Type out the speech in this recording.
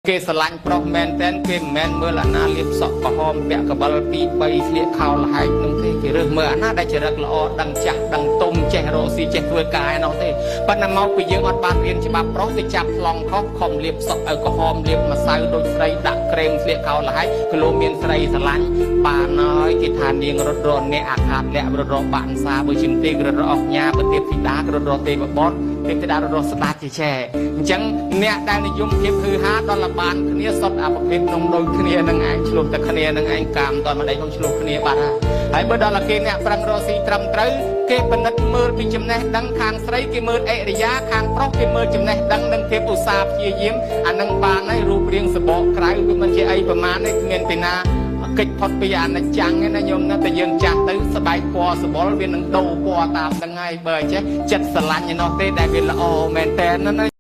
គេស្រឡាញ់ប្រុសមែនតែនគេមិនមែនមើលអាណាលៀបសក់ក្រហមពាក់កបិល2 3ស្លៀកខោលហែកនោះទេគេរើសមើលអាណាដែលចរិតល្អដឹងចាស់ដឹងទុំចេះរកស៊ីចេះធ្វើការឯនោះទេប៉ុន្តែមកពីយើងអត់បានរៀនច្បាប់ប្រុសទៅចាប់ប្លង់ខុសខំលៀបសក់ឲ្យក្រហមលៀបម្សៅដូចស្រីដាក់ក្រែមស្លៀកខោលហែកគីឡូមានស្រីស្រឡាញ់បានហើយគេថានាងរត់រកអ្នកអាខាតលាក់រត់រកបាក់សាបើជំទេរត់រកអុកញ៉ាប្រទៀបធីតារត់រកទេវបុត្រទេពធីតារត់រកស្ដាច់ជាចែអញ្ចឹងអ្នកដែលនិយមភាពហឺហាដល់លបានគ្នាសុទ្ធអប្រភេទនំដូចគ្នានឹងឯងឆ្លោះតែគ្នានឹងឯងកាមតម្ដេចខ្ញុំឆ្លោះគ្នាបាត់ហើយបើដល់គេអ្នកប្រឹងរកស៊ីត្រឹមត្រូវគេពិនិត្យមើលពីចំណេះដឹងខាងស្រីគេមើលអិរិយាខាងប្រុសគេមើលចំណេះដឹងនិងភាពឧស្សាហ៍ព្យាយាមអានឹងបានហើយរូបរាងសបកក្រៅវាមិនជាអីប្រមាណទេគ្មានពីណាកិច្ចផុតពីអនិច្ចំឯណាញោមណាតែយើងចាស់ទៅស្បែកពណ៌សបុលវានឹងដូរពណ៌តាមហ្នឹងហើយបើចេះចិត្តស្រឡាញ់ឯនោះទេដែលវាល្អមែនតើណា។